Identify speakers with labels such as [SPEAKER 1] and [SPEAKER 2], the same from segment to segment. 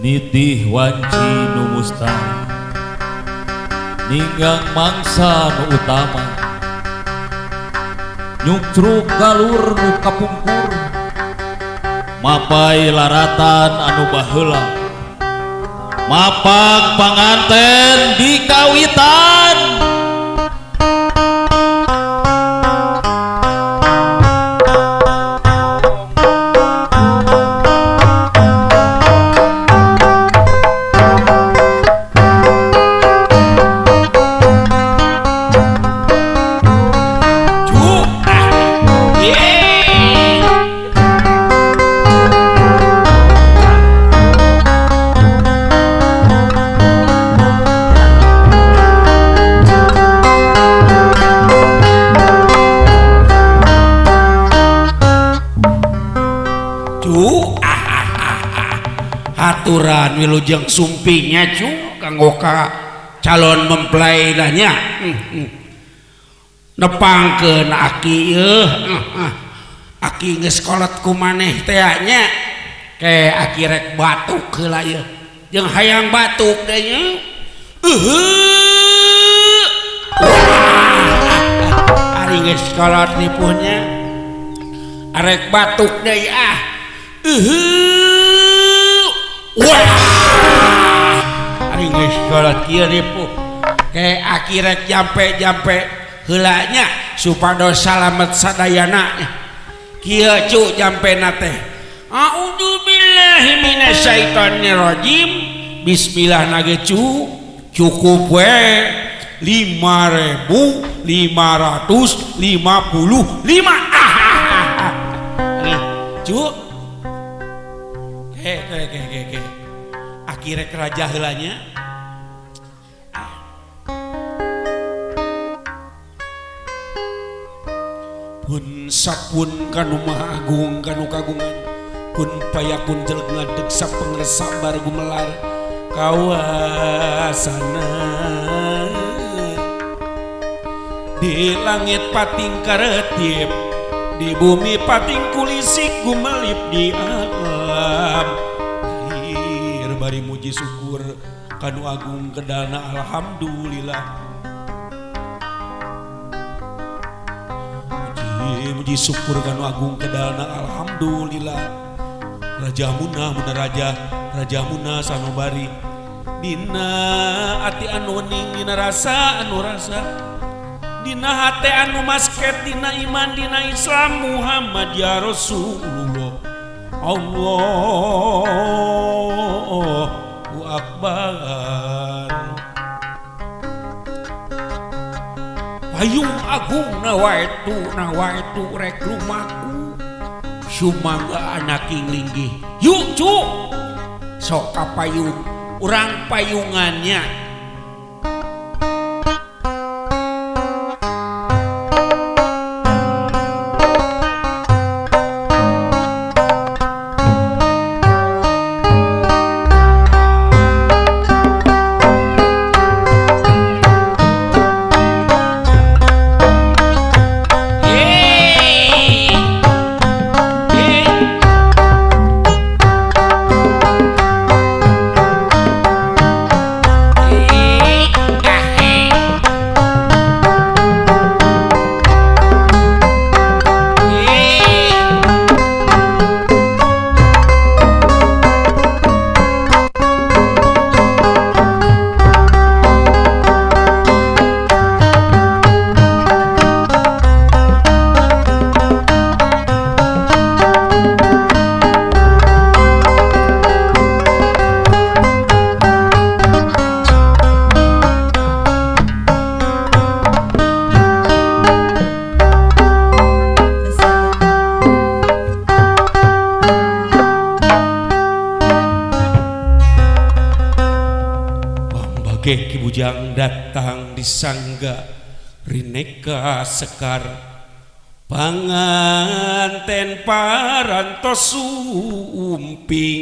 [SPEAKER 1] Nitih wanci nu mustahil ninggang mangsa nu utama nyukcruk galur nu kapungkur mapai laratan anu baheula mapag panganten di kawitan.
[SPEAKER 2] Aturan wilujeng sumpingnya cu kanggo ka calon mempelai nya nepangkeun aki eueuh aki geus kolot ku maneh teh nya ke aki rek batuk heula ieu jeung hayang batuk deui nya eueuh ari geus kolot ripuhnya arek batuk deui ah eueuh wah ari geus kolot kieu ripuh ke aki rek jampe-jampe heula nya supados salamet sadayana kieu cu jampena teh a'udzubillahi minasyaitonirrajim bismillah nage cu cukup we 5.555. Cu ke ke ke ke ke aki rek raja heula nya. Pun sapun kanu maha agung kanu kagungan kun payakun jelek ngadeg sapengersa bar gumelar kawasana di langit pating karetip di bumi pating kulisik gumelip di alam lahir bari muji syukur kanu agung kedana alhamdulillah. Muji syukur kanu agung kedana alhamdulillah. Raja munah munah raja raja munah sanobari dina ati anu wening dina rasa anu rasa dina hate anu masket dina iman dina Islam Muhammad ya Rasulullah. Allahu Akbar. Payung agung nawaitu nawaitu rek lumaku sumangga anak linggih yuk cu sok ka payung urang payungannya. Ki Bujang datang di sangga rineka sekar panganten parantos sumping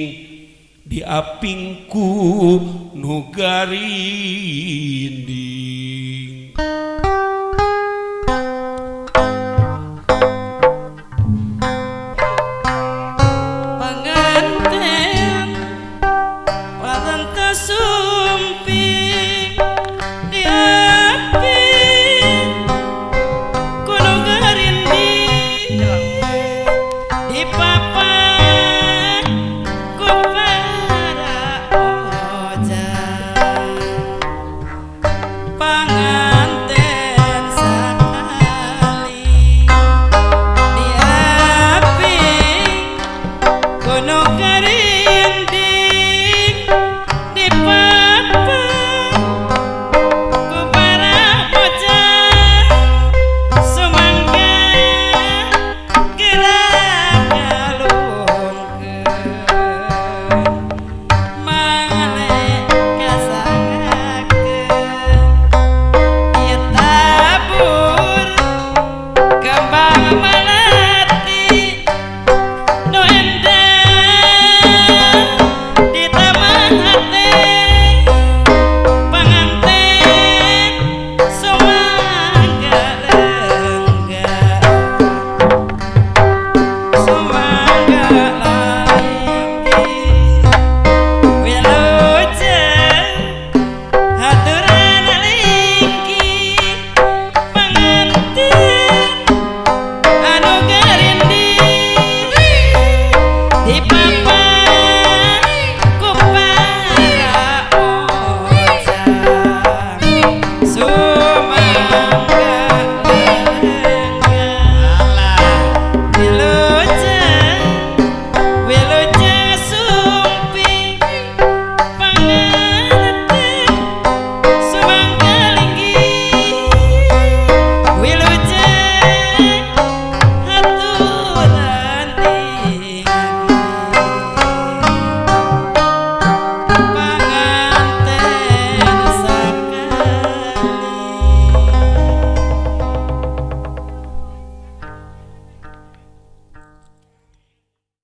[SPEAKER 2] di apingku nu garinding.
[SPEAKER 3] Panganten Sumping.